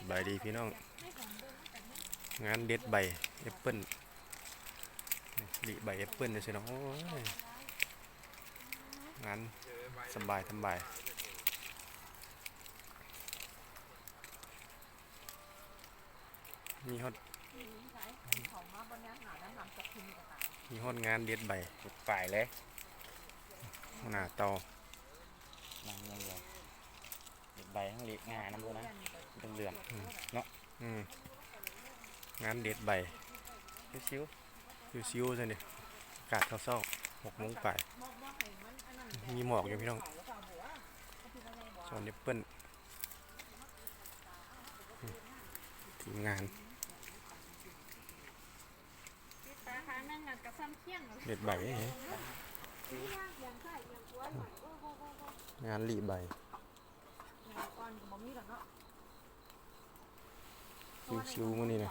ສະບາຍດີພີ່ນ້ອງ ງານເດັດໃບແອັບເປິ້ນ ລິໃບແອັບເປິ້ນຈັ່ງຊີ້ເນາະ. ໂອ້ຍ ງານສະບາຍໆ ມີຮອດ ມີຮອດງານເດັດໃບ ເດັດປາຍເລີຍ ຫົວໜ້າເຕົາ ນາງຍັງເຫຼືອ ເດັດໃບທັງເລະງານຳໂລດນະ ເຫຼືອງໆ ອືມ ເນາະ. ອືມ ງານເດັດໃບ ຊິວໆ ຊິວໆ ຊັ້ນເດ ອາກາດເຊົ້າໆ ຫົກໂມງປາຍ ມີໝອກຢູ່ພີ່ນ້ອງ ສວນແອັບເປິ້ນ ອືມ ທີມງານ ເດັດໃບເດ້ ງານລິໃບ ຊິວໆ ມື້ນີ້ນະ.